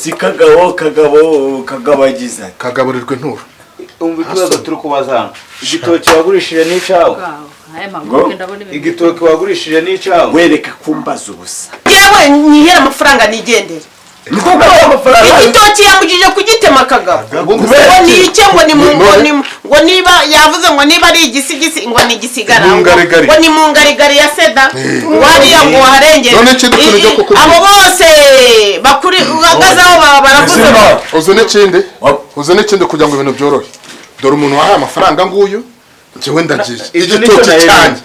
Si Kagabo, Kagabo, Kagabo agize ati Kagaburirwa inturo. Umva, ikibazo turi kubaza hano, igitoki wagurishije ni icyawe? Aya makuru ndabona ibintu. Igitoki wagurishije ni icyawe? Wereka kumbaza ubusa. Yewe, nyihere amafaranga nigendere. Niko amafaranga. Igitoki yambujije kugitema, Kagabo. Kubera Ngo iki? ni icye, ngo ni mu ngo None? ni ngo niba yavuze ngo niba ari igisigisi, ngo ni igisigara. Mu ngarigari. Ngo ni mu ngarigari ya seda, ngo hariya ngo waharengera. None ikindi kintu cyo kukubwira. Abo bose bakuri uhagaze aho baba baravuze ngo Uzi n'ikindi? Uzi n'ikindi? Kugira ngo ibintu byorohe, dore umuntu wahaye amafaranga nguyu, njyewe ndagiye. Ibyo nicyo Igitoki nahereye. cyanjye.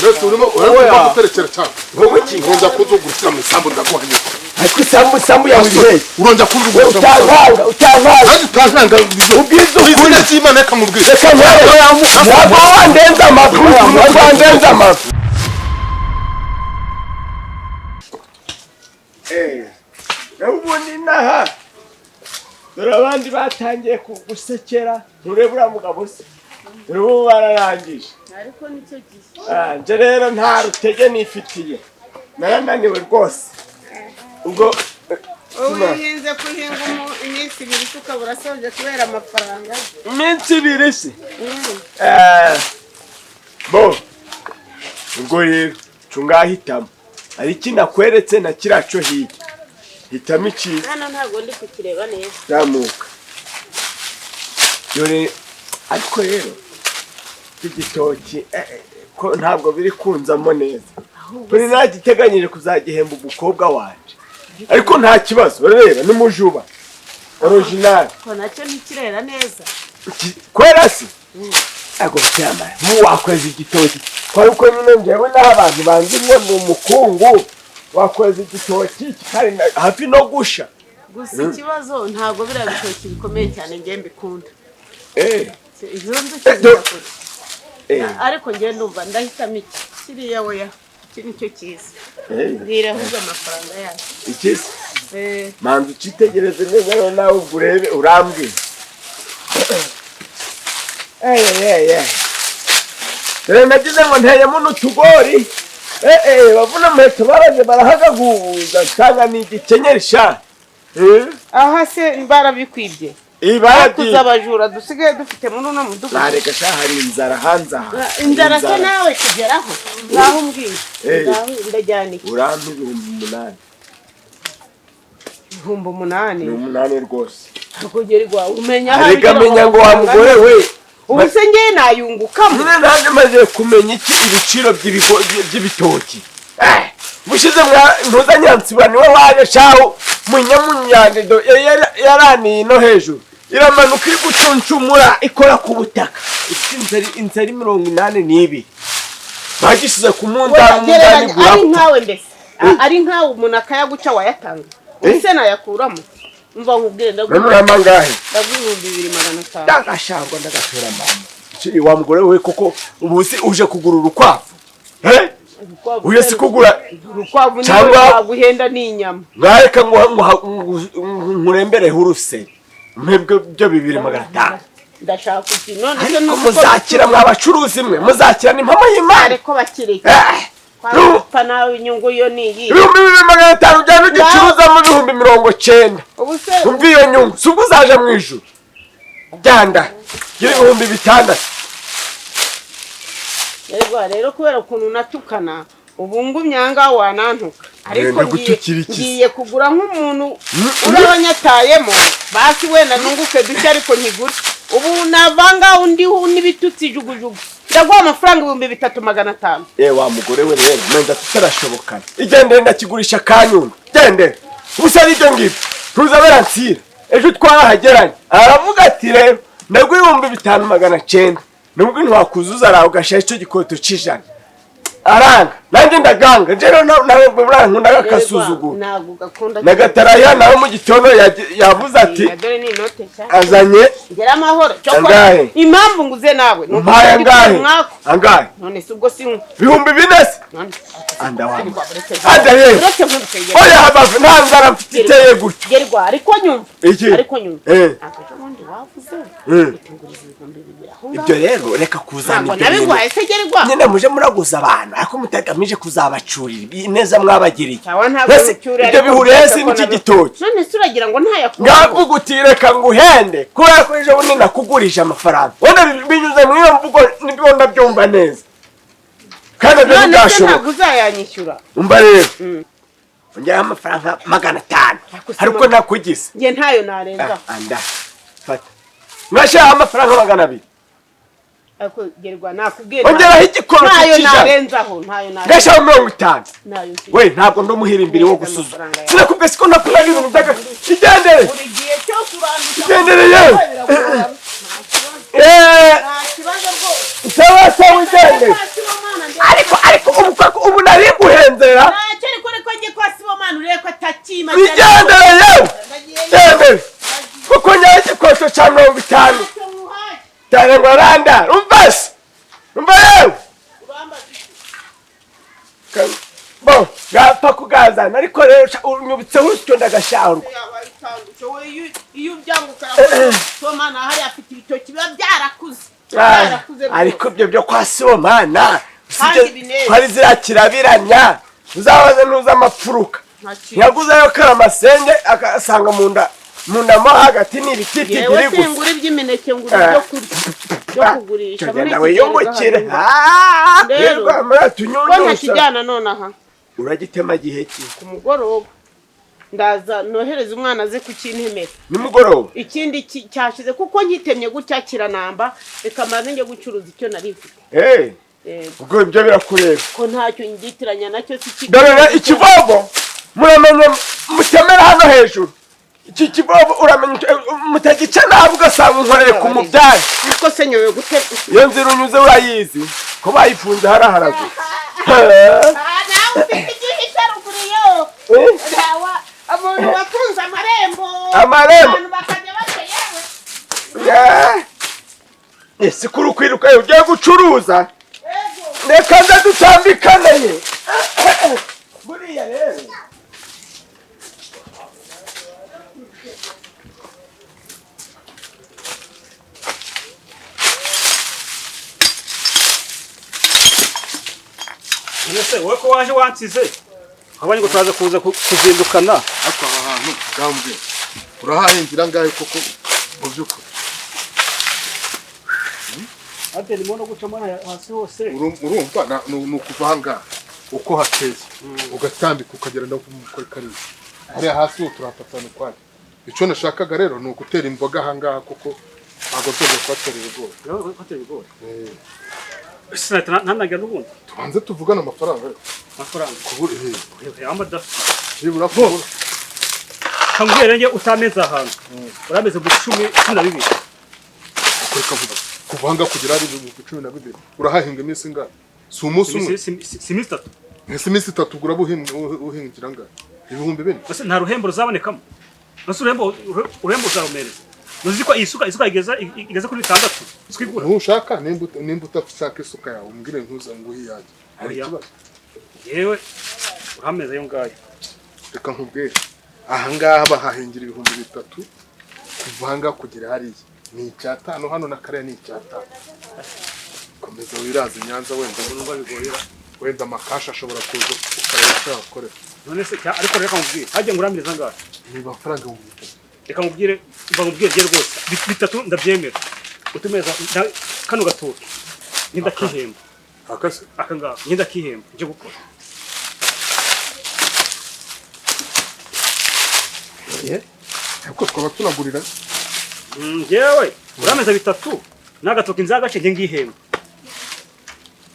Mbese urimo guterekera cyane? Urongera kunzungurukira mu isambu, ndaguhanyura. Ariko isambu yawe iri? Urongera kunzungurukira mu isambu. Utankanga, utankanga. Nanjye utankanga. Ubwiza ukuri. Izina ry'Imana, reka mubwire. Reka nkawe, ntabwo wandenza amafu, ntabwo wandenza amafu. Ubundi inaha dore abandi batangiye kugusekera. Nturebe uriya mugabo se? Dore ubu bararangije. Ariko nicyo gihe. Ah, nje rero nta rutege nifitiye, narananiwe rwose ubwo. Wowe uhinze kuhinga iminsi 2 se ukaba urasoje kubera amafaranga? Iminsi 2 se? Bo ubwo rero cungahitamo, hari iki nakweretse na kiriya cyo hirya, hitamo icyiza. Hano ntabwo ndi kukireba neza. Zamuka, dore. Ariko rero iki gitoki ko ntabwo biri kunzamo neza, buri nagiteganyije kuzagihemba umukobwa wanje, ariko nta kibazo. Urareba ni mujuba original. Ko nacyo ntikirera neza. Kwera se ago cyamara mu wakweza igitoki, kwa uko nyine njyewe n'aho abantu banzi ngo ni umukungu, wakweza igitoki kikari hafi no gusha. Gusa ikibazo, ntabwo biriya bitoki bikomeye cyane njye mbikunda. Izo nzuki zidakora. Ariko njye ndumva ndahitamo iki kiriya. Weya, iki nicyo cyiza. Mbwira ahubwo amafaranga yacu. Iki se? Eh. Manza ucitegereze neza rero nawe, ubwo urebe urambwira. Dore nagize ngo nteyemo n'utugori, bavuna muheto baraje barahagaguza, nsanga ni igikenyeri sha. Aha se barabikwibye? Iyi Bakuze. Barabyiye. Abajura dusigaye dufite muri uno mudugudu. Nareka sha, hari inzara hanze aha. Inzara se nawe kugeraho ngaho umbwira. Ngaho ndajyana iki? Urampa 8000. 8000? Ni 8 rwose. Kugerwa umenya aho. Arega menya ngo wa mugore we. Ubu se ngewe nayungukamo? Nyine nanjye maze kumenya iki, ibiciro by'ibitoki. Bushize ntuzanyansiba niwe waje shaho munyamunyanje, do yaraniye no hejuru, iramanuka iri gucuncumura ikora ku butaka, ifite inzara 82, bagishyize ku munzani, umunzani Gereranya, ari gurapfa. nkawe mbese, ari nkawe umuntu akayaguca wayatanga? Ubu se nayakuramo? Umva nkubwire, None ndaguha urama angahe? Ndaguha 2500. Ndagashangwa ndagatora mama. Wa mugore we, koko ubu si uje kugura urukwavu? Eh? Urukwavu? Uyu si kugura. Urukwavu niwe waguhenda n'inyama. Mwareka ngo nkurembereho uruseri mwebwe byo 2500. Ndashaka iki none se? Ariko Nuko muzakira mwa bacuruzi mwe, muzakira, ni impamo y'Imana. Ariko bakireke. Twapfa nawe, inyungu yo ni iyi. 2500 ujyana ugicuruzamo 90,000. Ubu se Umva, iyo nyungu si ubwo uzaja mu ijuru? Byanda gira 6000. Yego rero, kubera ukuntu natukana, ubu ngumyanga wanantuka, ariko Ndagutukira iki se? Ngiye kugura nk'umuntu urabanyatayemo, basi wenda nunguke duke, ariko nkigure. Ubu navanga undi n'ibitutsi jugujugu. Ndaguha amafaranga 3500. Wa mugore we rero, menda tutarashobokana. Igendere, ndakigurisha kanyundo, gendere. Ubusa ari ibyo ngibyo, ntuzabera nsira ejo twarahageranye, aravuga ati: "Rero ndaguha 5900, nubwo ntiwakuzuza araho ugashyira icyo gikoto cy'ijana." Aranga, nanjye ndaganga. Nje rero nawe buriya nkunda agasuzuguro. Ntabwo gakunda. Na Gataraya nawe mu gitondo yavuze ati Dore ni inote nshya. Azanye. Ngera amahoro. Angahe? Impamvu nguze nawe ni uko Umpaye ndi angahe? umwaku. Angahe? None se ubwo si 4000 se? None Anda wa uretse anda yewe. uretse nkubwire. Oya, habave, nta nzara mfite iteye gutyo. Gerwa, ariko nyumva. Iki? Ariko nyumva. Ntabwo ejo bundi wavuze utunguriza 2000 aho ngaho? Ibyo rero reka kuzana Ntabwo ibyo bintu. nabiguhaye se, Gerwa? Nyine muje muraguza abantu, ariko mutagamije. Ngamije kuzabacurira ineza mwabagiriye. Sawa, ntabwo Ese bicyura. Ibyo bihuriye hese n'iki gitoki? None se uragira ngo ntayakuraho? Ngavuga uti reka nguhende kubera ko ejo bundi nakugurije amafaranga. Wenda binyuze muri iyo mvugo nibwo ndabyumva neza, kandi ibyo None se ntibyashoboka. ntabwo uzayanyishyura? Umva rero, ongeraho amafaranga 500. Ariko se Ariko nakugize. Njye ntayo narenzaho. Anda fata, mwashyiraho amafaranga 200. Ariko gerwa nakubwiye. Ongeraho igikoro Ntayo cy'ijana. narenzaho, ntayo narenzaho. Ngashyiraho 50. Ntayo mfite. We, ntabwo ndumuhira imbere wo gusuzuma. Amafaranga yawe. Sinakubwiye siko nakuraga ibintu by'aga. Igendere. Buri gihe cyose urandika. Igendere yewe. Biragorana. Eh, Nta kibazo rwose. Sawa sawa, igendere. Kwa Sibomana Ariko ubu koko ubu nari nguhenzera. Ntacyo, ariko reko njye kwa Sibomana urebe ko atakima. Igendere yewe, igendere, kuko nyawe igikoresho cya 50 Ntacyo nkuhaye. Cyane ngo arandara. Umva se, umva yewe. Urambaza iki? Bo gapfa kugazana, ariko rero unyubitseho urusyo ndagashahurwa. Yabaye itandukanye. Wowe iyo ubyanguka urakoze. Sibomana hariya afite ibitoki biba byarakuze. Byarakuze rwose. Ariko ibyo byo kwa Sibomana Kandi usibye bineza. twari ziriya kirabiranya, uzabaze ntuza amapfuruka. Nta kintu. Yaguzeyo karamasenge agasanga mu nda mo hagati ni ibititi Yewe, biri gusa. singura iby'imineke, ngura ibyo kurya byo kugurisha. Muri Tugenda iki wiyungukire. gihe Rero, Rero ko muratunyunyusa. ntakijyana nonaha. Uragitema gihe ki? Ku mugoroba ndaza nohereza umwana aze kukintemera. Nimugoroba. Ikindi cyashize kuko nkitemye gutya kiranamba. Reka maze njye gucuruza icyo nari mfite. Eh, Yego. ubwo ibyo birakureba. Ko ntacyo ngitiranya nacyo si iki. Dore rero ikivovo, muramenye mutemera hano hejuru iki kivovo, uramenye mutagica nabi ugasanga unkoreye ku mubyari. Niko se nyobewe gute? Iyo nzira unyuze urayizi ko bayifunze haraharagura. Ah, nawe ufite igihisha ruguru yo. Ntawa umuntu wafunze amarembo. Amarembo. Abantu bakajya baca yewe. Ese kuri ukwiruka ugiye gucuruza? Yego. Reka nze dutambikane ye buriya rero. Ese wowe ko waje wansize, abanye ngo turaza kuza kuzindukana? Ariko aha hantu bwambwe urahahingira angahe koko mu by'ukuri? Ate ndimo no gucamo hasi hose. Urumva ni ukuva aha ngaha uko hateye ugatambika ukagera no kuri kariya hariya hasi ho turahafatana ukwayo. Icyo nashakaga rero ni ugutera imboga aha ngaha kuko ntabwo nzongera kuhatera ibigori. Hatera ibigori? Eh. Sinahita ntanangira n'ubundi. Tubanze tuvugane amafaranga ariko. Amafaranga? Kubura Amadafite. Nibura kubura. Kambwira njye utameze ahantu urameze mu 10, 12. Reka vuba, kuva aha ngaha kugera hari 12,000, urahahinga iminsi ingahe? Si umunsi umwe? Si iminsi 3. Ese iminsi 3 ugura uhingira angahe? 4000? Ese nta ruhembo ruzabonekamo? Ese uruhembo uzarumereza? Uzi ko iyi suka isuka igeze kuri 600, isuka igura. Ntushaka, nimba utashaka isuka yawe umbwire ntuza nguhe iyanjye, hari Oya. ikibazo? Yewe, urameze ayo ngayo. Reka nkubwire, aha ngaha bahahingira 3000. Kuva aha ngaha kugera hariya ni 5,000, hano na kariya ni 5,000. Komeza wiraze i Nyanza, wenda Numva bigorera. wenda amakashi ashobora kuza ukareba icyo yakorera. None se ariko reka nkubwire, hajya ngo uramiriza angahe? Ni amafaranga 3000. Reka nkubwire, mva nkubwire rye rwose, 3 ndabyemera, utumeza kano gatoki ngenda kihemba. Akase? Aka ngaka ngenda kihemba nje gukora. Ariko twaba tunagurira. Njyewe urameza 3 n'agatoki nzagace nge ngihemba.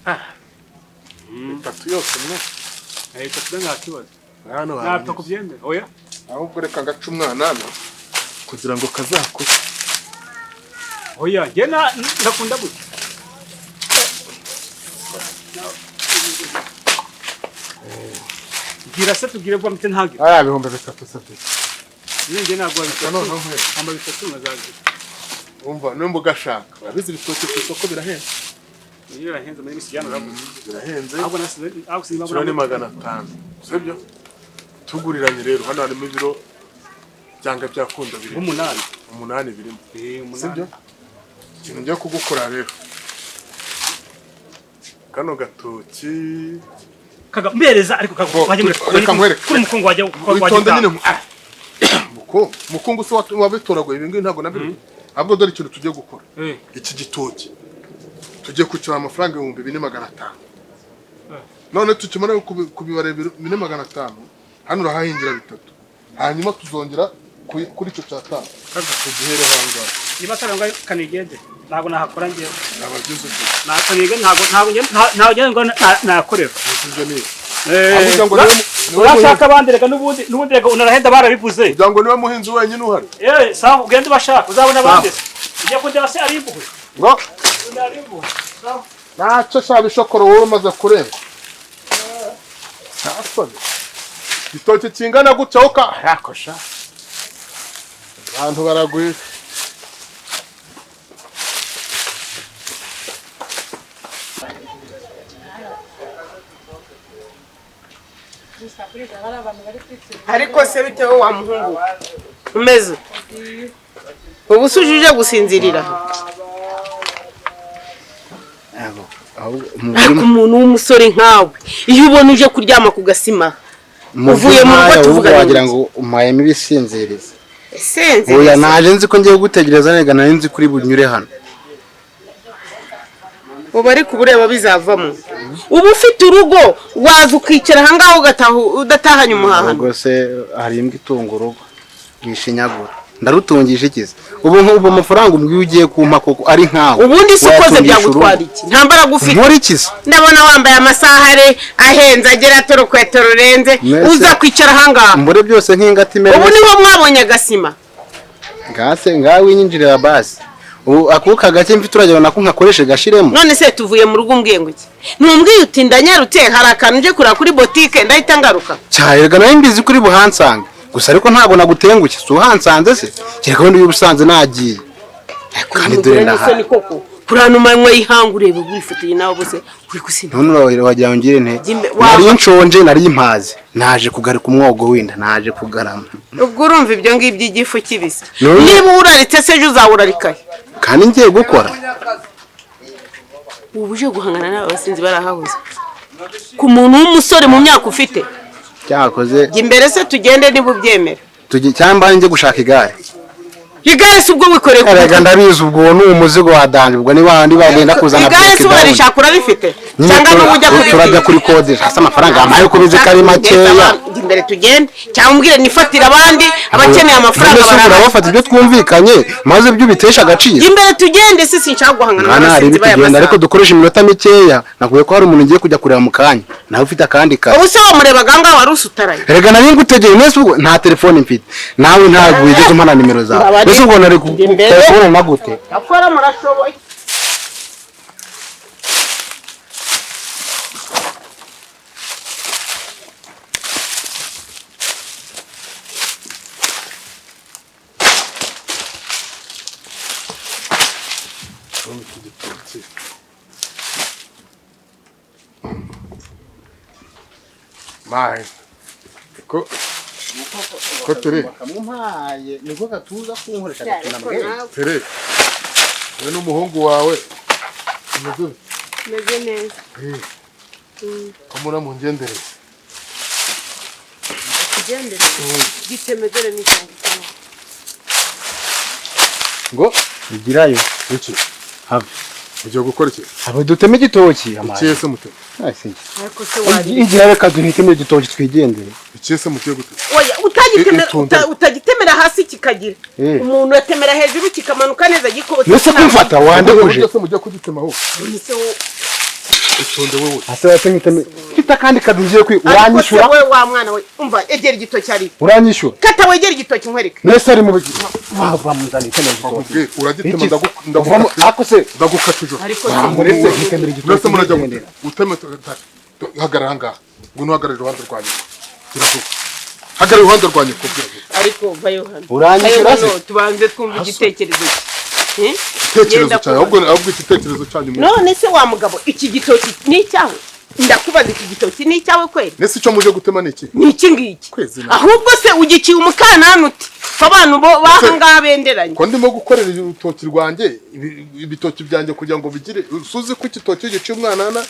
3 yose mwe? 3 nta kibazo. Hano Ntabwo kubyemera, oya. Ahubwo reka ngaca umwanana kugira ngo kazakure. Oya, njye ndakunda gutya. Bwira se tubwire vuba mpite ntangira. Aya 3000 se byo? Niyo njye ntabwo 3. Noneho nkwereke. Amba 3 nkazagira. Umva, nimba ugashaka, urabizi ibitoki ku isoko birahenze. Niyo birahenze muri misi jana urabuze. Birahenze. Ahubwo nasize ahubwo sinabura. Kiro ni 500, sibyo? Tuguriranye rero, hano harimo ibiro byanga byakunda birimo 8. 8 birimo. Eh, 8. Sibyo? Ikintu ngiye kugukora rero, kano gatoki Kaga mbereza ariko kaga wajye muri Reka nkwereke. Kuri mukungu wajya Witonde nyine. Mukungu, mukungu se wabitoraguye ibi ngibi ntabwo nabiri. Ahubwo dore ikintu tugiye gukora. Iki gitoki tugiye kucyura amafaranga 2500. None tukimara kubibara 2500 hano urahahingira bitatu. Hanyuma tuzongera kuri icyo cyatanu. Tugihere hangaha. Niba taranga kanigende ntabwo nahakora ngiye. Nabagize ubwo. Nakanige ntabwo ntabwo ngo nakorera. Nibyo ni. Urashaka abandi reka n'ubundi reka unarahenda barabivuze. Kugira ngo niwe muhinzi wenyine uhari. Sawa ugende bashaka uzabona abandi. Ujye kundeba se ari impuhwe. Ngo ari impuhwe. Sawa. Ntacyo sha bishokoro wowe umaze kurenga. Sawa. Gitoki kingana gutya uka yakosha. Abantu baragwira. Ariko se bitewe wa muhungu umeze ubu se uje gusinzirira ariko umuntu w'umusore nkawe iyo ubona uje kuryama ku gasima uvuye mu rugo tuvuga wagira ngo umayemo ibisinziriza. Sinziriza. Oya naje nzi ko ngiye gutegereza nega nari nzi kuri bunyure hano. Ubu ariko ubureba bizavamo. Ubu ufite urugo waza ukicara ahangaho ugataha udatahanye umuhahano. Ubwo se hari imbwa itunga urugo ngishinyagura ndarutungisha ikize. Ubu nk'ubu amafaranga umbwiye ugiye kumpa koko ari nkawe. Ubundi se ukoze byagutwara iki? Nta mbaraga ufite. Nkora iki se? Ndabona wambaye amasahare ahenze agera torokweto rurenze uza kwicara ahangaha. Mbure byose nk'ingati imeze. Ubu niho mwabonye agasima. Ngase ngawe winyinjirira basi. Ubu akuka gake mfite uragera nako nkakoreshe gashiremo. None se tuvuye mu rugo umbwiye ngo iki? Ntumbwiye uti ndanyarutse hari akantu nje kurira kuri boutique ndahita ngaruka. Cyahirwa nayo mbizi kuri buhansange. Gusa ariko ntabwo nagutenguke si uhansanze se kereka wenda ubusanze nagiye. Kandi dore ndaha. Kurana umanywa yihanga urebe wifitiye nawe bose uri gusinda. None wagira ngire nte. Nari nshonje nari impaze naje kugarika umwogo winda naje kugarama. Ubwo urumva ibyo ngibyo igifu kibisi. Niba uraritse se ejo uzawurarikaye. Kandi ngiye gukora. Ubu uje guhangana n'abasinzi barahabuze. Ku muntu w'umusore mu myaka ufite. Cyakoze. Imbere se tugende niba ubyemera. Tujye cyangwa njye gushaka igare. Igare se ubwo wikoreye ku Erega ndabizi ubwo ni umuzigo wa danje ubwo ni bandi bagenda kuzana. Igare se urarishaka urarifite cyangwa n'ubu ujya kuri turajya kuri kode hasi amafaranga amaye kubizi kari makeya. Imbere tugende cyangwa umbwire nifatira abandi abakeneye amafaranga barabafata ibyo twumvikanye maze ibyo bitesha agaciro. Imbere tugende se sinshaka guhangana n'abasinzi baya masaha. Ariko dukoresha iminota mikeya nakuye ko hari umuntu ngiye kujya kureba mu kanya nawe ufite akandi kazi. Ubu se wamurebaga ngaho wari usutaraye. Erega nari ngutegeye nese ubwo nta telefone mfite nawe ntabwo wigeze umpana nimero zawe. Mbese ubwo nari telefone na gute? Akora murashoboye. Mai. Ko tere. Bakamumpaye niko gatuza kunkoresha gatuna mbwe. Tere. We n'umuhungu wawe. Meze neza. Komura mungendere. Kugendere. Gitemedere ni cyangwa. Ngo igirayo. Iki? Have. Ugiye gukora iki? Abo duteme igitoki amaye. Iki se muteme? Ariko se wari. Igira reka duhitemo igitoki twigendere. Iki se muteye gute? Oya utagitemera utagitemera hasi kikagira. Umuntu atemera hejuru kikamanuka neza gikobotse. Nese kumfata wandekuje. Ese mujya kugitema aho. Nese wo itonde wewe. Ase watemye mfite akandi kadugiye kwi uranyishura. Wewe wa mwana we umva egera igitoki ari. Uranyishura. Kata wegera igitoki nkwereke. Nese ari mu bava muzani itemera igitoki. Uragitema ndagukata. Ako se ndagukata ejo. Muretse nkitemera igitoki. Nese murajya uteme hagarara ngaha. Ngwino hagarara iruhande rwa nyoko. Hagarara iruhande rwa nyoko. Ariko vayo hano. Uranyishura se? Tubanze twumva igitekerezo cye. Igitekerezo cyawe ahubwo igitekerezo cyanyu. None se wa mugabo iki gitoki ni icyawe? Ndakubaza iki gitoki ni icyawe kweli? Nese icyo muje gutema ni iki? Ni iki ngiki? Ahubwo se ugikiye umukanana uti? Ko abantu bo bahangaha benderanye. Ko ndimo gukorera urutoki rwanjye, ibitoki byanjye kugira ngo bigire, usuze ko igitoki gice umwanana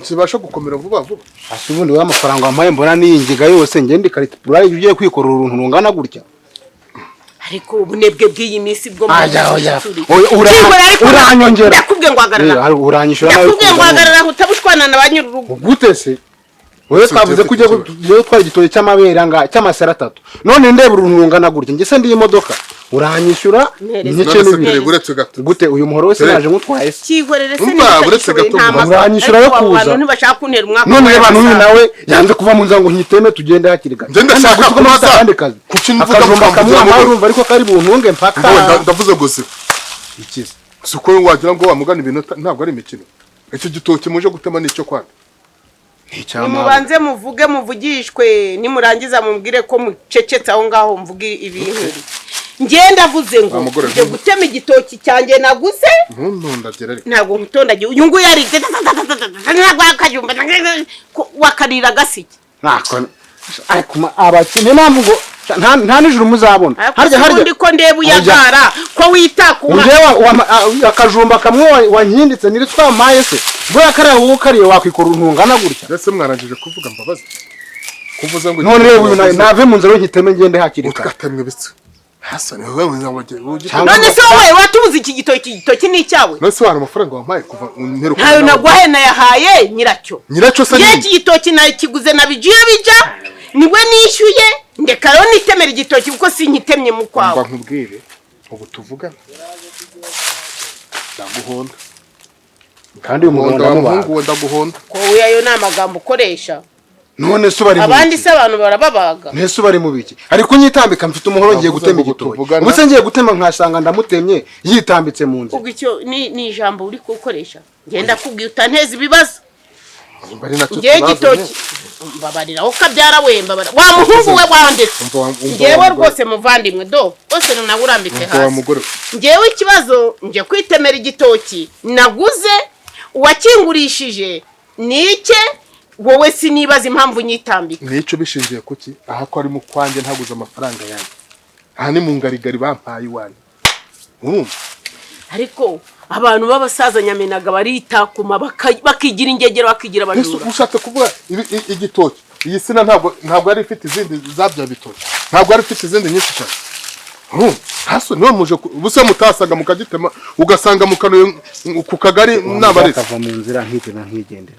kibasha gukomera vuba vuba. Ase ubundi wa amafaranga wampaye mbona niyingiga yose ngende karitipura ugiye kwikorera uruntu rungana gutya. Ariko ubunebwe bw'iyi minsi bwo uranyongera. Ndakubwiye ngo hagarara. Uranyishura nawe. Ndakubwiye ngo hagarara utabushwana na ba nyir'urugo. Gute se? Wewe twavuze ko ugiye gutwara igitoki cy'amabere anga cy'amasera atatu. None ndeba uruntu rungana gutya nge se ndi imodoka. Uranyishura n'ice n'ibiri. Gute uyu muhoro wese naje ngutwaye se? Kihorere se uranyishura yo kuza. Ntibashaka kuntera umwaka. None reba n'uyu nawe yanze kuva mu nzango nkiteme tugende hakiri kare. Nge ndashaka kubaza kuki mvuga akamwa urumva ariko kari buntunge mpaka. Ndavuze ngo se. Ikize. Suko wagira ngo wamugana ibintu ntabwo ari imikino. Iki gitoki muje gutema nicyo kwana. Nimubanze muvuge muvugishwe nimurangiza mumbwire ko mucecetse aho ngaho mvuge ibintu. Ngiye ndavuze ngo ngiye gutema igitoki cyanjye naguze. Ntuntondagira ariko. Ntabwo nkutondagira. Uyu nguyu yari ntabwo akajumba wakarira gasiki. Nako ariko abakene namvugo nta nijoro muzabona. Harya harya ko ndeba uyagara ko wita ku ngewe akajumba kamwe wankinditse niri twamaye se. Bwa kariya wowe kariye wakwikora urungana gutya. Ndetse mwarangije kuvuga mbabazi. Kuvuza ngo none rero uyu nave mu nzira nkiteme ngende hakiri kare. Utwatemwe bitse. Hasani wewe nzabagiye. None se wowe watubuze iki gitoki, igitoki ni icyawe? None se wari amafaranga wampaye kuva unteruka. Ntayo naguhaye nayahaye nyiracyo. Nyiracyo se ni iki gitoki nakiguze nabigiye bija niwe nishyuye ndeka rero nitemera igitoki kuko sinkitemye mu kwawe. Mba nkubwire ubu tuvugana. Ndaguhonda. Kandi uyu muhonda mubaga ndaguhonda. Ko uya yo namagambo ukoresha. None se bari abandi se abantu barababaga. Nese bari mu biki? Ariko nyitambika mfite umuhoro ngiye gutema igitoki. Ubuse ngiye gutema nkasanga ndamutemye yitambitse mu nzu. Ubwo icyo ni ijambo uri gukoresha. Ngenda kubwiye utanteza ibibazo. Ngiye igitoki mbabarira aho kabyara we mbabarira. Wa muhungu we wandetse. Ngewe rwose muvandimwe do bose nawe urambitse hasi. Ngewe ikibazo nje kwitemera igitoki naguze uwakingurishije nike wowe sinibaza impamvu nyitambika. Nico bishingiye kuki aha ko ari mu kwanjye ntaguze amafaranga yanjye. Aha ni mu ngarigari bampaye iwanjye. Urumva? Ariko abantu b'abasaza nyamenaga baritakuma bakigira ingegero bakigira abajura. Ushatse kuvuga igitoki iyi sina ntabwo ari ifite izindi zabya bitoki. Ntabwo ari ifite izindi nyinshi cyane. Urumva? Haso niwe muje ubuse mutasaga mukagitema ugasanga mukanuye ku kagari nabaretse. Akava mu nzira nkitema nkigendera.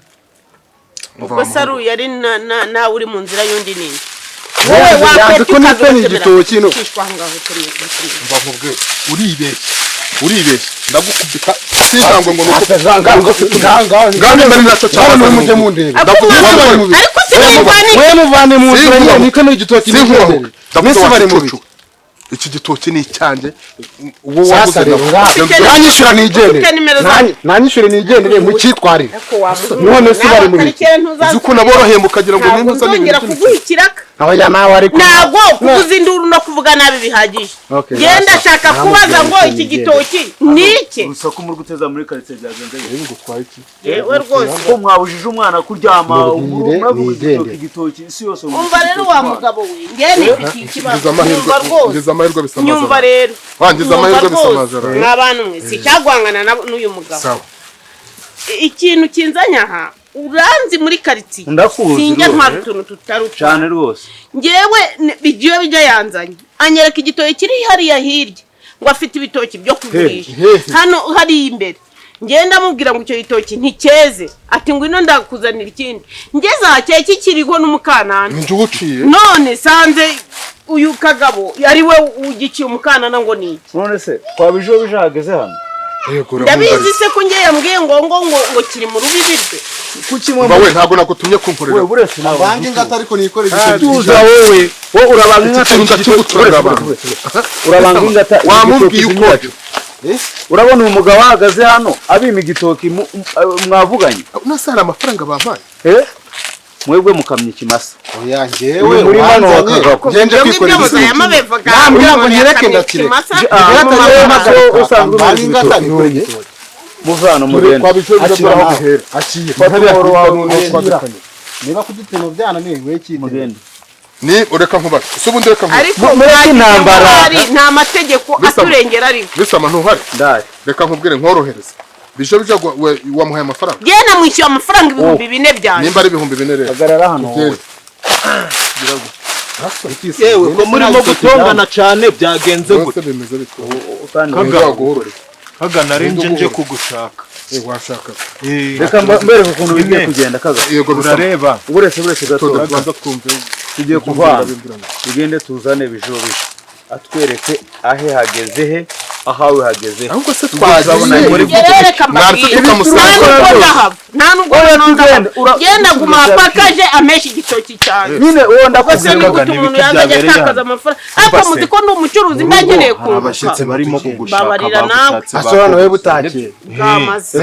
Ubwo saru yari na uri mu nzira yundi nini. Wowe yanze ko nitema igitoki no. Mbakubwiye uribeshye. Uribeshye ndagukubita singangwe ngo nuko nganga mbari nacyo cyane mujye mundebe. Ariko sinivane wewe muvane mu nzira nitema igitoki n'inkoko. Nese bari mu biki? Iki gitoki ni icyanjye uwo waguze nanyishura nigendere. Nanyishura nigendere mukitwarire. None se bari mu biki? Uzi naboroheye mukagira ngo nimba nzongera kuguha ikiraka. Abajya nawe ariko ntabwo kuvuza induru no kuvuga nabi bihagije. Ngenda shaka kubaza ngo iki gitoki ni iki? Urusaku muri guteza muri quartier byagenze bite? Gutwaye iki? Yewe rwose ko mwabujije umwana kuryama muravuga igitoki isi yose. Umva rero wa mugabo we ngiye nifitiye ikibazo. Ngize amahirwe bisamaza. Nyumva rero. Wangize amahirwe bisamaza. Mwabantu mwe sicyagwangana n'uyu mugabo. Sawa. Ikintu kinzanya aha uranzi muri quartier. Sinjya ntwara utuntu tutaruta. Cyane rwose. Ngewe bigiye bijya yanzanye. Anyereka igitoki kiri hariya hirya ngo afite ibitoki byo kugurisha. Hano hari imbere. Ngenda mubwira ngo icyo gitoki ntikeze. Ati ngwino ndakuzanira ikindi. Ngeze aha kikiriho n'umukanana. Nje uciye. None sanze uyu kagabo yari we ugiciye umukanana ngo ni iki? None se kwa bijo bijageze hano? Ndabizi se ko ngiye yambwiye ngo ngo ngo kiri mu rubibi rwe. Kuki mwe bawe ntabwo nagutumye kumporera. Wewe buretse nawe. Abange ngata ariko nikore igitoki. Tuza wowe. Wowe urabanga ingata cy'uguturanga abantu. Urabanga ingata wamubwiye uko. Urabona uyu mugabo ahagaze hano abima igitoki mwavuganye. Nase hari amafaranga bampaye. Mwebwe mukamya ikimasa. Oya ngewe uranzanye ngenje kwikorera igitoki. Nambwira ngo nyereke ndakire. Muvano mugende. Akiye. Niba kugitema byananiwe we cyite. Mugende. Ni ureka nkubaze. Se ubundi reka nkubaze. Ariko Mureke intambara. Nta mategeko aturengera ariko. Bisama ntuhari. Reka nkubwire nkorohereze. Bijobija wamuhaye amafaranga. Njye namwishyuye amafaranga 4000 byanjye. Nimba ari 4000 rero. Hagarara hano wowe. Yewe ko murimo gutongana cyane byagenze gute? Bimeze bityo. Kaga nari nje kugushaka. Washaka. Reka mbereke ukuntu bigiye kugenda kaga. Yego urareba. Uretse gato. Tubanza twumve. Tugiye kuvana. Tugende tuzane bijobija. Atwereke ahe hageze he. Ahawe hageze. Ahubwo se twagiye muri gerereka mbabwire. Nta nubwo genda guma pakaje amesha igitoki cyane. Nyine uwo ndakubwira ngo umuntu yazajya atakaza amafaranga. Ariko muzi ko ndi umucuruzi mba nkeneye kunguka. Abashyitsi barimo kugushaka bagushatse. Asobanura we butakiye.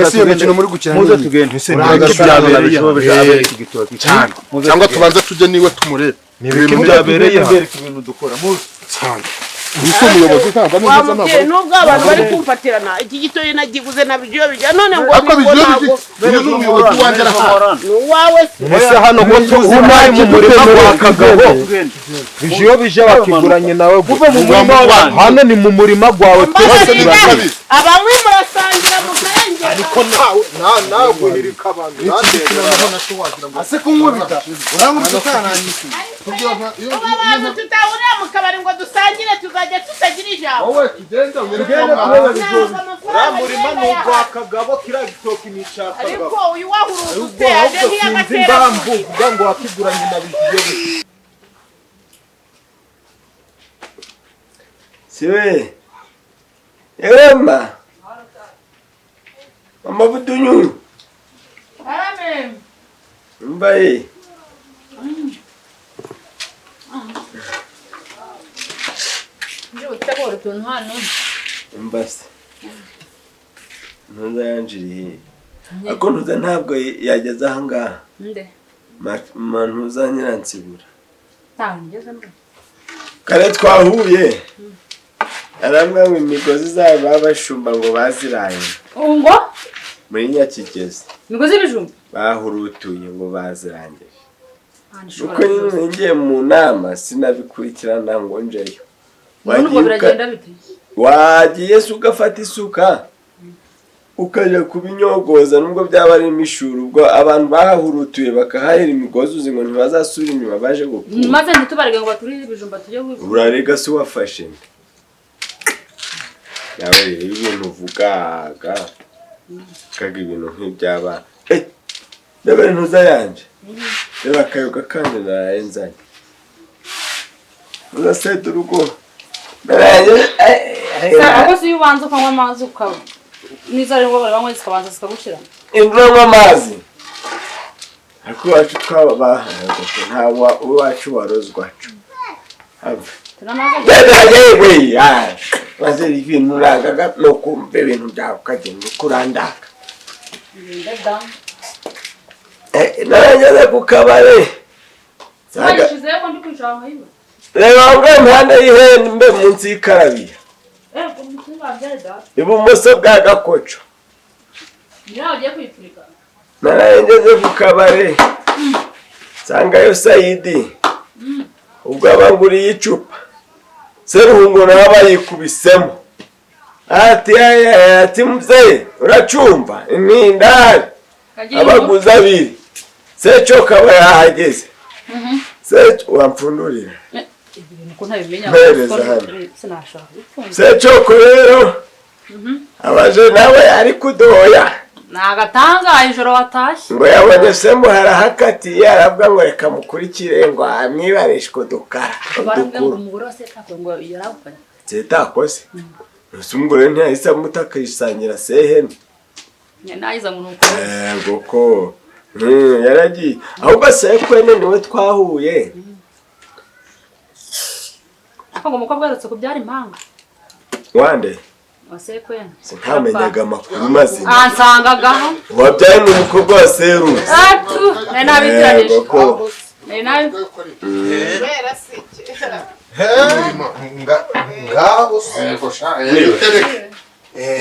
Ese iyo mikino muri gukina muze tugende. Byabereye igitoki cyane. Cyangwa tubanze tujye niwe tumurebe. Ibintu byabereye ibintu dukora muze cyane. Niko umuyobozi ntabwo neza ntabwo nubwo abantu bari kumfatirana iki gitoyi nagiguze na bijobija none ngo ariko bijobija uyu ni umuyobozi wanjye arahari ni uwawe se ese hano ko tuzi nawe mu murima wa Kagabo bijobija bakiguranye nawe kuva mu murima w'abantu hano ni mu murima gwawe twese turabizi abamwe murasangira mu karenge ariko nawe nawe guhirika abantu ase kunkubita urankubita utananyishyuye abantu tutahurira mu kabari ngo dusangire tuzajya tutagira ijambo wowe tugende tugende turebe bijobija uriya murima ni ugwa Kagabo kiriya gitoki ni icya Kagabo ariko uyu wahurutse aje nk'iyagatera impamvu uvuga ngo wakiguranye na bijobija siwe Ema Mama Budunyu Amen. Mbaye Nje utuntu hano. Mbase. Ntuza yanjiriye. Ako ntuza ntabwo yageze aha ngaha. Nde. Ma ntuza nyiransibura. Ntaho ngeze mbe. Kare twahuye. Arambwa ngo imigozi zabo babashumba ngo baziraye. Ngo? Muri Nyakigezi. Imigozi y'ibijumba? Bahurutuye ngo bazirangije. Uko nyine ngiye mu nama sinabikurikirana ngo njeyo. Wagiye se ugafata isuka ukajya kubinyogoza nubwo byaba ari imishuru ubwo abantu bahahurutuye bakahahera imigozi uzi ngo ntibazasubira inyuma baje gukura. Maze ntitubarege ngo baturire ibijumba tujye gukura. Urarega se wafashe nde? Nawe rero ibintu uvugaga kaga ibintu nk'iby'abana. Reba ntuza yanje. Reba akayoga kandi naraye nzanye. Uzaseta urugo. Ako si ubanza ukanywa amazi ukaba niza ari ngo banywa zikabanza zikagushira. Induranywa amazi. Ariko iwacu twaba nta iwacu warozwa. Maze ibintu urangaga no kumva ibintu byawe ukagenda ukurandaka. Narageze ku kabare. Reba ngo impande y'ihembe munsi y'ikarabiya. Ibumoso bwa Gakoco. Narageze ku kabare. Nsangayo Sayidi. Ubwo abanguriye icupa. Seruhungu nawe abayikubisemo. Ati ati mzee uracumva ni ndari. Abaguzi abiri. Secoka aba yahageze. Seco wampfundurira. Secoko rero abaje nawe ari kudoya. Nagatanga ijoro watashye. Ngo yabonye semo harahakatiye aravuga ngo reka mukurikire ngo amwibarishwe dukara. Umugore wa Setako ngo yaragukanye. Setako se? Umugore ntiyahise amutakayisangira sehene. Nayiza ngo nuko. Yego ko. Yaragiye. Ahubwo Sekwene niwe twahuye. Ariko ngo umukobwa yarutse kubyara impanga. Wande? Wasekwene. Ntamenyaga amakuru mazima. Ansangagaho. Wabyaye n'umukobwa wa Seruzi. Atu, nari nabitiranije. Nari nabi. Ngaho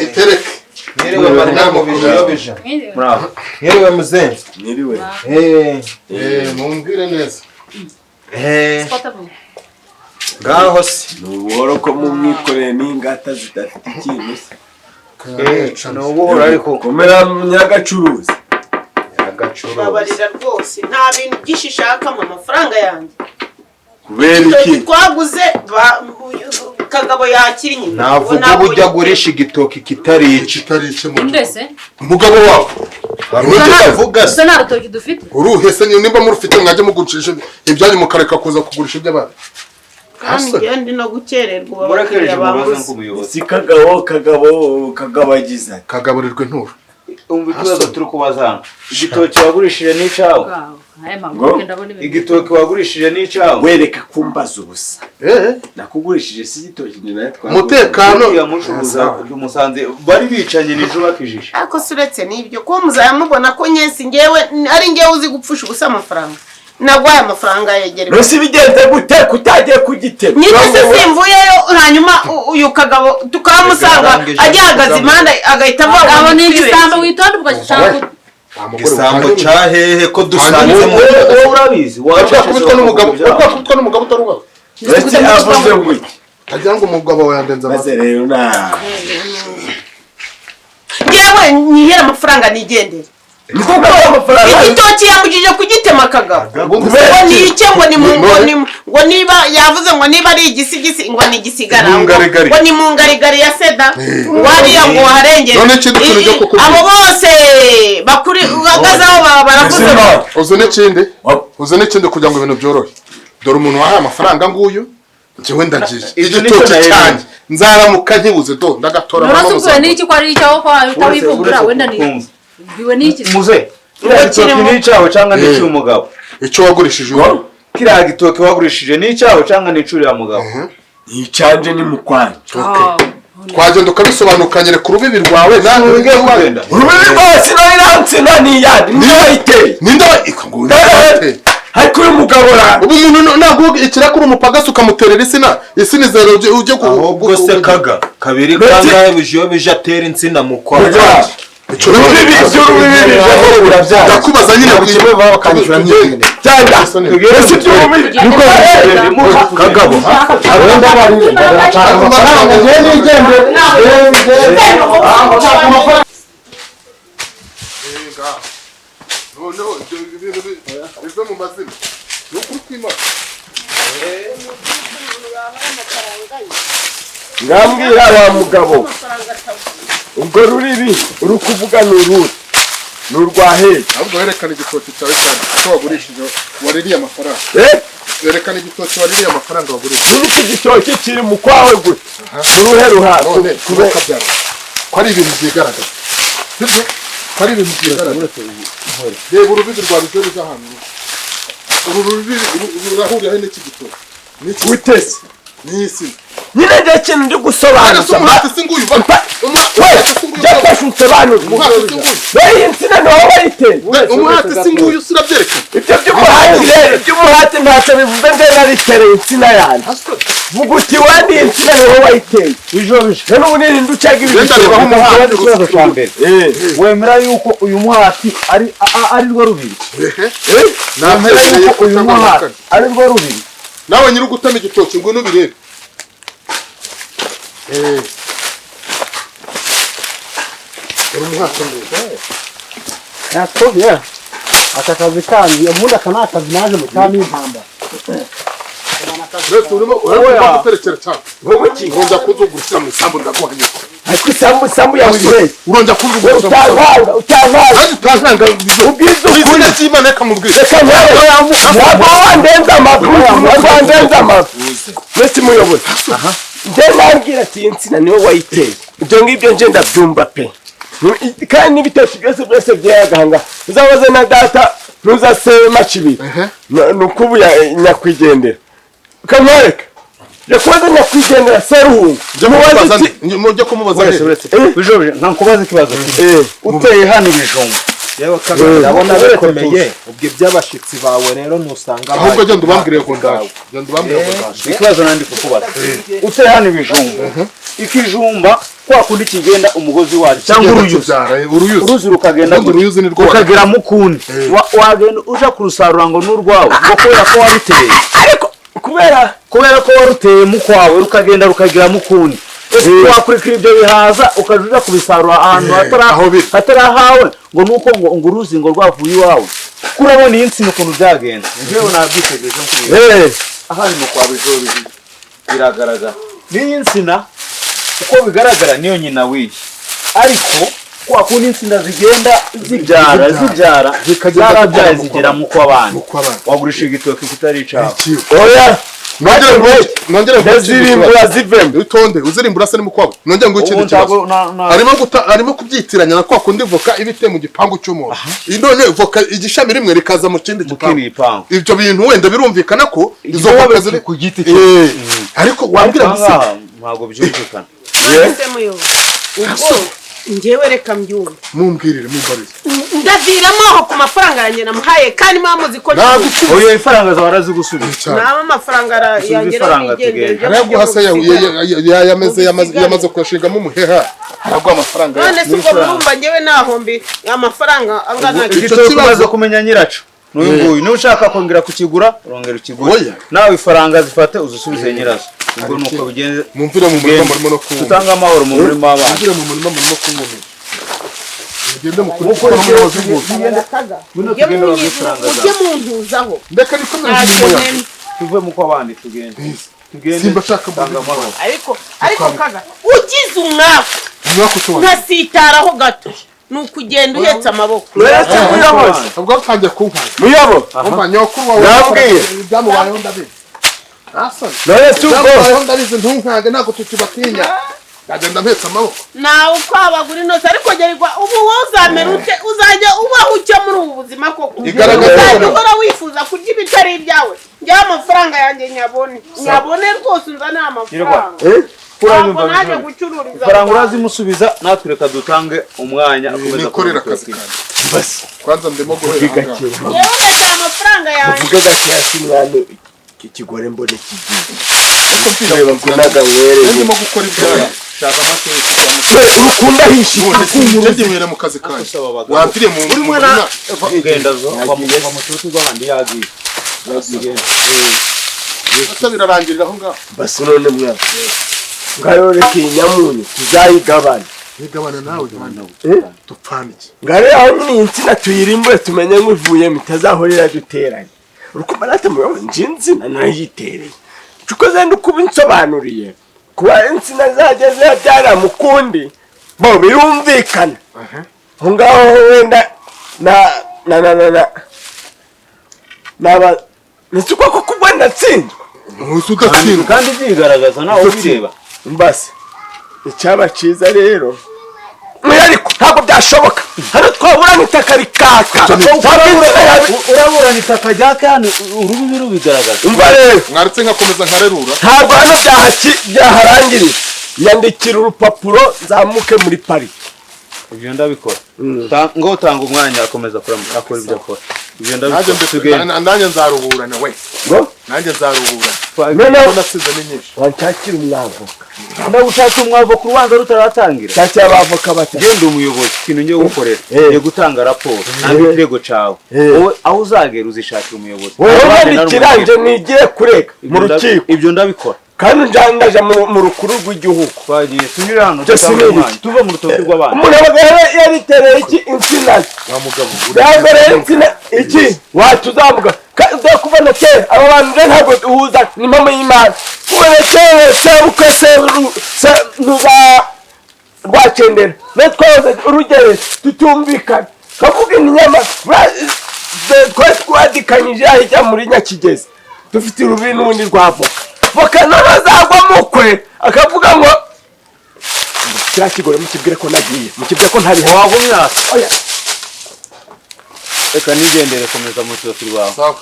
itereke. Mwiriwe madamu bijobija. Muraho. Mwiriwe muzenzi. Mwiriwe. Mumbwire neza. Ngaho se ni ko mumwikoreye n'ingata zidafite ikintu se. Ni ubuhoro ariko komera nyagacuruzi. Babarira rwose nta bintu byinshi ishaka mu mafaranga yanjye. Kubera iki twaguze Kagabo yakinnye navuga uburyo agurisha igitoki kitari iki ndese umugabo wawe uvuga se nta rutoki dufite uruhe se nimba murufite mwajye mugurisha ibyanyu mukareka kuza kugurisha iby'abandi. Kandi ngende no gukererwa abakiriya babuze. Si Kagabo Kagabo kagabagiza kagaburirwa inturo. Umva ikibazo turi kubaza hano. Igitoki wagurishije ni icyawe? Igitoki wagurishije ni icyawe? Wereka kumbaza ubusa. Nakugurishije si igitoki ni nawe twaguze. Umutekano yamushubuza umusanze bari bicanye nijo bakijije. Ariko suretse nibyo ko muzayamubona ko nyesi ngewe ari ngewe uzi gupfusha ubusa amafaranga. Nagwaye amafaranga yegereye. Rusi bigenze gute kutagiye kugitema? Nyine se simvuyeyo hanyuma uyu Kagabo tukamusanga agihagaze impande agahita avuga ngo ni igisambo witonde ugashaka igisambo cyahehe ko dusanze mu wowe urabizi wakubitwa n'umugabo wakubitwa n'umugabo utari uwawe. Ese avuze ngo iki? Agira ngo umugabo wawe yandenze maze rero na ngewe nyihera amafaranga nigendere. Igitoki yambujije kugitema Kagabo. Ngo ni icye ngo ni ngo niba yavuze ngo niba ari igisigisi ngo ni igisigara ngo ni mu ngarigari ya seda wariya ngo harengere. Abo bose bakuri uhagaze aho baravuze. Uzi n'ikindi kugira ngo ibintu byorohe. Dore umuntu wahaye amafaranga nguyu njyewe ndagiye igitoki cyanjye nzaramuka nkibuze do ndagatora mama muzamu. N'iki ko ari icyaho ko utabivumbura wenda ni biwe niki muze igitoki ni icyawe cyangwa ni icy'umugabo? Icyo wagurishije uwo kiriya gitoki wagurishije ni icyawe cyangwa ni icuriya mugabo? Ni icyanje ni mukwanje. Twagenda ukabisobanukanyere ku rubibi rwawe nawe urubibi rwawe sinari ni iyandi ninde wayiteye ninde wayiteye ariko uyu mugabo ra ubu umuntu ntabwo ikirakuri umupagasi ukamuterera isina isina zero ujye ku ahubwo se Kaga kabiri kangahe bijiyo bije atera insina mu kwa ndakubaza nyine Kagabo noneho ibintu bive mu mazina ni ukuri kw'Imana. Ngambwira wa mugabo ubwo ruribi uri kuvuga ni uruhe ni urwa hehe? Ahubwo werekana igitoki cyawe cyane ko wagurishije waririye amafaranga. Werekana igitoki waririye amafaranga wagurishije. N'iki gitoki kiri mu kwawe gute? Uruhe ruhande none ko ari ibintu byigaragaza sibyo? Ko ari ibintu byigaragaza. Reba urubibi rwa bizo ahantu uru rubibi rurahurira he n'iki gitoki? Utese n'isi nyine nje kintu ndi gusobanuza byafashe unsobanure iyi nsina ni wowe wayiteye umuhati si nguyu urabyerekana ibyo by'umuhati rero iby'umuhati ntacyo bivuze nje naritereye insina yanjye vuga uti wandi iyi nsina ni wowe wayiteye rero ubu nirinde ucaga ibi ikibazo cya mbere wemera yuko uyu muhati ari rwo rubiri? Wemera yuko uyu muhati ari rwo rubiri? Nawe nyiri ugutema igitoki ngo nubirebe. Aka kazi kandi ubundi aka ni akazi naje mu cyami impamba. Uretse urimo urimo guterekera cyane. Wowe ki? Urongera kuzugurukira mu isambu ndaguhanyuka. Ariko isambu yawe iri. Urongera kuzugurukira. Utantanga utantanga. Utantanga. Ubwiza ukuri. Izina ry'Imana reka mubwire. Reka ntabwo wandenza amaguru. Wandenza amaguru. Mwese muyobozi. Nje nambwira ati iyi nsina niwe wayiteye. Ibyo ngibyo nje ndabyumva pe. Kandi n'ibitoki byose byose byayagahanga. Uzabaze na data ntuzasebe macibiri. Nuko ubu nyakwigendera. Ukamwereka. Yakubaza nyakwigendera Seruhungu. Mujye kumubaza uretse. Bijobije nta kubaza ikibazo. Uteye hano ibijumba. Yewe Kagabo ndabona bikomeye. Ubwo iby'abashitsi bawe rero nusanga ahubwo genda ubambwire ngo ndaje. Genda ubambwire ngo ndaje. Ikibazo nandi kukubaza. Uteye hano ibijumba. Ikijumba Kwa kundi kigenda umugozi wacu cyangwa uruyuzi, uruzi rukagenda rukagera mu kundi, wagenda uja kurusarura ngo n'urwawe, ngo kubera ko waruteye, ariko kubera ko waruteye mu kwawe rukagenda rukagera mu kundi, wakurikira ibyo bihaza ukaja kubisarura ahantu hatarahawe, ngo nuko ngo uruzi ngo rwavuye iwawe. Kurabona iyi nsina ukuntu byagenze, njyewe nabyitegereje nk'uyu aha ni mu kwa Bijoro biragaragara. N'iyi nsina uko bigaragara niyo nyina w'iyi, ariko kwa kundi insina zigenda zibyara zarabyaye zigera mu kw'abana, wagurisha igitoki kitari icawe. Oya, nongere ndazirimbura zivemo. Utonde uzirimbura se ni mu kwabo. Nongere ngo ikindi kibazo arimo kubyitiranya na kwa kundi voka ibite mu gipangu cy'umuntu, none voka igishami rimwe rikaza mu kindi gipangu. Ibyo bintu wenda birumvikana ko izo voka ziri ku giti cye, ariko wambwira gusa ntabwo byumvikana. Ubwo njyewe reka mbyumve, mumbwirire mumbarize, ndaviramo aho ku mafaranga yanjye namuhaye, kandi mwamuzi ko oyo ifaranga zawe arazigusubiza. Naba amafaranga yanjye nigendera araguha se yameze yamaze kuyashingamo umuheha, araguha amafaranga. None se ubwo murumva njyewe nahombi amafaranga angana icyo kibazo kumenya nyiraco n'uyu nguyu. Niba ushaka kongera kukigura urongera ukigura, nawe ifaranga zifate uzisubize nyirazo. Ubwo nuko bigenze. Mumvire mu murima murimo no kuwumva, tutanga amahoro mu murima w'abana. Mumvire mu murima murimo kuwumva, mugende mukuri umuyobozi w'ubu ujye muntuzaho. Ndeka nikomereze imirimo yanjye, tuve mu kw'abandi tugende. Simba shaka amahoro. Ariko kaga ugize umwaku ntasitaraho gato, ni ukugenda uhetse amaboko. Ubwo utangiye kunkanga muyabo, umva nyokuru wawe nabwiye ibyamubayeho ndabizi. None se ubwo ndabizi ntunkange, ntabwo tukibatinya, ndagenda mpetse amaboko. Nawe uko abagura intoki, ariko gerwa ubu wowe uzamera ute? Uzajya ubaho ute muri ubu buzima koko? Uzajya uhora wifuza kurya ibitari ibyawe? Njyewe amafaranga yanjye nyabone rwose, unzanire amafaranga. Ntabwo naje gucururiza ifaranga urazimusubiza, natwe reka dutange umwanya akomeza nikorera akazi kanjye. Kwanza ndimo guhera aha ngaha. Njyewe ndashaka amafaranga yanjye. Uvuge gakeya si mwana ikigore mbone kigiye. Ariko kunaga wereye ndimo gukora ibyaha. Shaka amateka urukunda hishi ngende mwere mu kazi kanjye. Wamviriye mu murima genda zo kwa mututu rw'abandi yagiye. Asa birarangirira aho ngaho. Basi none mwana ngayo reka inyamunyu tuzayigabana. Nigabana nawe dupfana iki? Ngayo aho nyine iyi nsina tuyirimbure tumenye ngo ivuyemo itazahorera duteranye. Urukumva nate muyobo nje insina narayitereye. Cukoze ndukuba insobanuriye kuba insina zageze yabyara mukundi bo birumvikana. Aho ngaho wenda na na na na na naba nisuko ko kubwa natsinzwe. Udatsindwa kandi byigaragaza nawe ubireba. Mbase icyaba cyiza rero ariko ntabwo byashoboka, hano twaburana itaka rikaka. Uraburana itaka rya kane urubibi rubigaragaza. Umva rero mwaretse nkakomeza nkarerura, ntabwo hano byaharangiriye. Nyandikira urupapuro nzamuke muri pariki. Ibyo ndabikora. Ngo utanga umwanya akomeza akora ibyo akora. Ibyo ndabikora. Nanjye nzaruburana we. Ngo nanjye nzaruburana. Noneho nasize ni nyinshi. Wanshakira umwavoka. Ndagushaka umwavoka urubanza rutaratangira. Shakira abavoka batatu. Genda umuyobozi ikintu ngiye gukorera. Ngiye gutanga raporo. Ntabwo ikirego cawe. Wowe aho uzagera uzishakira umuyobozi. Wowe nikiranje nigire kureka mu rukiko. Ibyo ndabikora. Kandi njandaje mu rukuru rw'igihugu. Twagiye tunyura hano tuva mu rutoki rw'abana. Umuntu abaga yaritereye iki insina. Wa mugabo. Yabereye insina iki watuzamuka. Kuva na kera aba bantu rero ntabwo duhuza ni mama y'Imana. Kuva na kera sebukwe se rwakendera natwe urugero tutumvikana kavuga inyama twari twadikanyije ahijya muri Nyakigezi dufite urubi n'ubundi rwa voka voka none azagwa mukwe akavuga ngo kiriya kigore mukibwire ko nagiye mukibwire ko ntari wagumya. Oya reka nigendere komeza mu rutoki rwawe.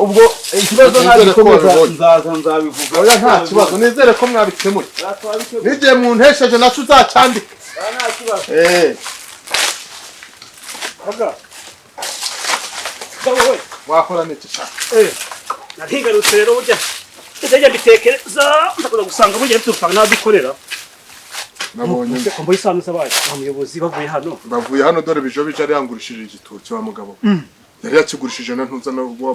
Ubwo ikibazo ntagikomeza nzaza nzabivuga. Oya nta kibazo, nizere ko mwabikemuye. N'igihe muntesheje naco uzacandika. Nta kibazo. Wakora n'iki shaka? Narigarutse rero burya. Ndajya mbitekereza ndakuza gusanga burya bituruka n'adukorera. Nabonye Kombo isano sabaye abayobozi bavuye hano. Bavuye hano dore bijobije ari yangurishije igitoki wa mugabo. Yari yakigurishije na ntuza na wa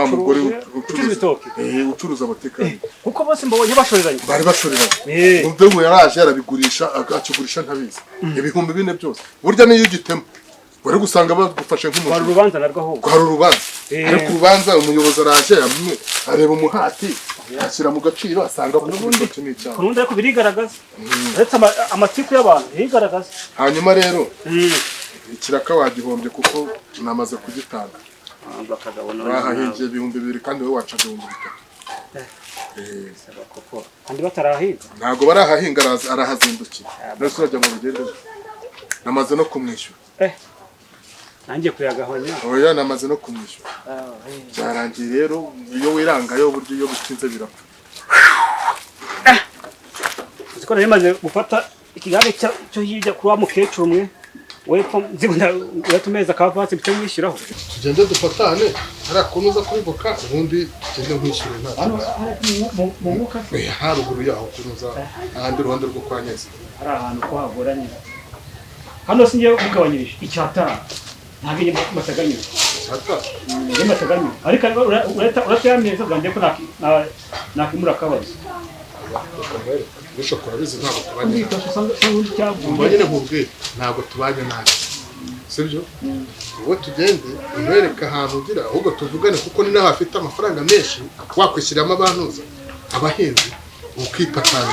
mugore ucuruza ibitoki. Ucuruza boteka. Kuko bose mbabonye bashoreranye. Bari bashoreranye. Umve ngo yaraje yarabigurisha akigurisha ntabizi. 4000 byose. Burya niyo ugitema wari gusanga bagufashe nk'umuntu. Kwari urubanza narwo ahubwo. Kwari urubanza. Ariko urubanza umuyobozi araje areba umuhati ashyira mu gaciro asanga ko ubundi ni icyaha. Kurundi ariko birigaragaza. Uretse amatiku y'abantu birigaragaza. Hanyuma rero ikiraka wagihombye kuko namaze kugitanga. Bahahingiye 2000 kandi wowe wacaga 3000. Kandi batarahinga. Ntago barahahinga arahazindukira. None urajya mu rugendo. Namaze no kumwishyura. Nanjye kuyagahanya. Oya namaze no kumwishyura. Byarangiye rero iyo wirangayo buryo iyo bitinze birapfa. Uziko nari gufata ikigare cyo hirya kuri wa mukecuru umwe wepfo nzibona uratumeza kavatse bice mwishyiraho. Tugende dufatane hari kunuza kuribuka ubundi tugende nkwishyure nta. Hano mu mwuka haruguru yaho kunuza ahandi ruhande rwo kwa Nyezi. Hari ahantu ko hagoranye. Hano singiye kugabanyirije icyatara. Ntabwo mataganyura. Icyatara? Ni mataganyura. Ariko urata yameza bwanjye ko nakimura akabazo. Bishop urabizi ntabwo tubanye. Mbonyine nkubwire ntabwo tubanye nabi. Sibyo? Wowe tugende umwereke ahantu ugira ahubwo tuvugane kuko ni naho afite amafaranga menshi wakwishyiramo abantuza abahinzi ukipatana.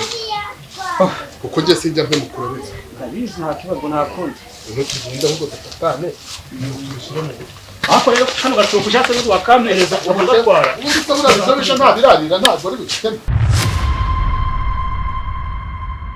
Kuko njye sinjya mpemukura bizi. Ndabizi nta kibazo nta kundi. Tugenda ahubwo dufatane. Ariko rero kano gatoki ushatse wakampereza ukagatwara. Ubundi se buriya bijobije ntabirarira ntabwo ari bikene.